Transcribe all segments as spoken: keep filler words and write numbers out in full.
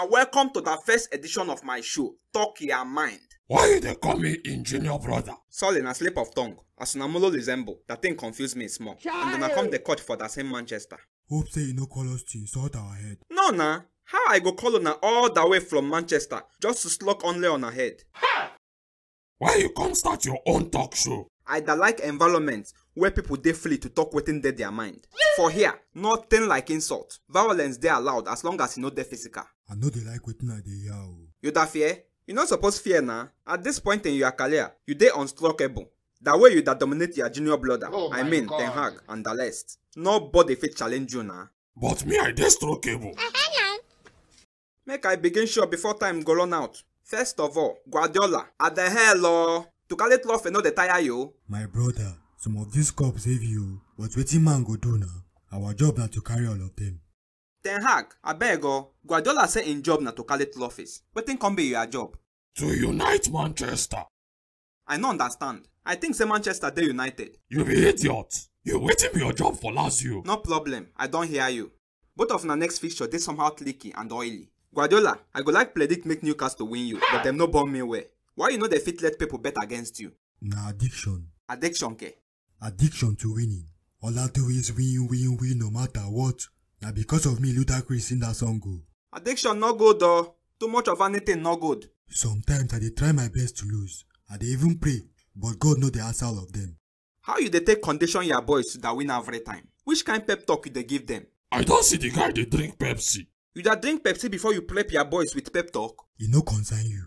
Welcome to the first edition of my show, Talk Your Mind. Why you dey call me in junior brother? Sorry, na slip of tongue. As una molo resemble, that thing confuse me small. And una come the court for the same Manchester. Hope say you no call us to insult our head. No na, how I go call una all the way from Manchester just to slug only on our head? Why you come start your own talk show? I da like environment where people dey free to talk wetin dey their mind. For here, nothing like insult. Violence dey allowed as long as e no dey physical. I no dey like wetin I dey hear o. You da fear? You no suppose fear na. At this point in your career, you dey unstruckable. That way you da dominate your junior brother, Oh I my mean God. Ten Hag and the rest. Nobody fit challenge you na. But me, I dey struckable. Make I begin show before time go run out. First of all, Guardiola, at the hell oh. To carry trophy no dey tire you. My brother, some of these cups save you, but wetin man go do now? Our job na to carry all of them. Ten Hag, abeg oh, Guardiola say im job na to carry trophies. Wetin come be your job? To unite Manchester. I no understand. I think say Manchester dey united. You be idiot. You wetin be your job for last you? No problem, I don hear you. Both of una next fixture dey somehow tricky and oily. Guardiola, I go like predict make Newcastle win you, but dem no born me well. Why you no dey fit let people bet against you? Na addiction. Addiction ke? Addiction to winning. All I do is win, win, win no matter what. Na because of me Ludacris sing that song o. Addiction no good o. Too much of anything no good. Sometimes I dey try my best to lose. I dey even pray, but God no dey answer all of them. How you dey take condition your boys to da win every time? Which kind pep talk you dey give them? I don see the guy dey drink Pepsi. You da drink Pepsi before you prep your boys with pep talk? E no concern you.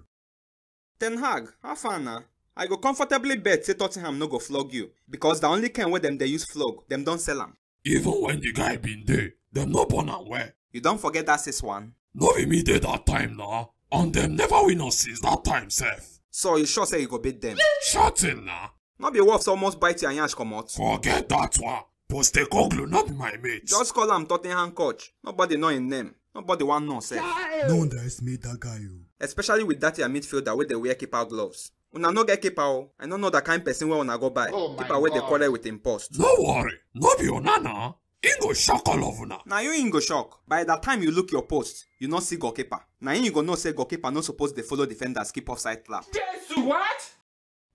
Ten Hag, how far na? I go comfortably bet say Tottenham no go flog you because the only kind wey dem dey use flog, dem don sell am. Even when the guy been dey, dem no born am well. You don forget that six one? No be me dey that time na, and dem never win us since that time sef. So you sure say you go beat them? Sure thing na. No be Wolves almost bite your yansh comot? Forget that one. Postecoglou no be my mate. Just call am Tottenham coach. Nobody know im name. Nobody wan know sef. No underestimate that guy o. Especially with that your midfielder wey dey wear keeper gloves. Una no get keeper o. I no know that kind person wey una go buy. Oh my Keeper wey dey God. Quarrel with im post. No worry, no be una na. Im go shock all of una. Na you im go shock. By the time you look your post, you no see goalkeeper. Na im you go know say goalkeeper no suppose dey follow defenders keep offside trap. Jesus, what?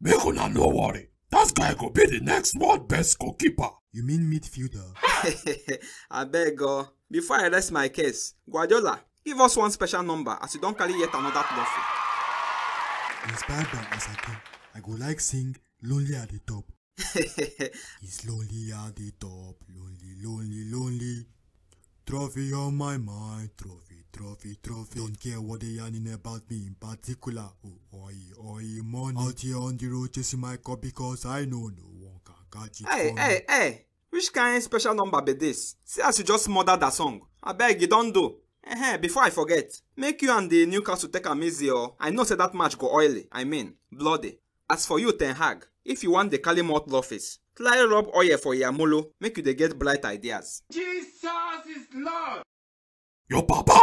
Make una no worry. That guy go be the next world best goalkeeper. You mean midfielder? Abeg o. Before I rest my case, Guardiola, give us one special number as you don carry yet another trophy. Inspired by Asake, I go like sing Lonely at the Top. It's lonely at the top, lonely, lonely, lonely. Trophy on my mind, trophy, trophy, trophy. Don't care what they yarning about me in particular. Oh, oi, oi, money. Out here on the road chasing my cup because I know no one can catch it Hey, for hey, me. Hey! Which kind special number be this? See as you just murder that song. Abeg, you don do. Eh, before I forget, make you and the Newcastle take am easy o. I know say that match go oily, I mean, bloody. As for you, Ten Hag, if you wan dey carry more trophies, try rub oil for your molo, make you dey get bright ideas. Jesus is Lord. Your papa?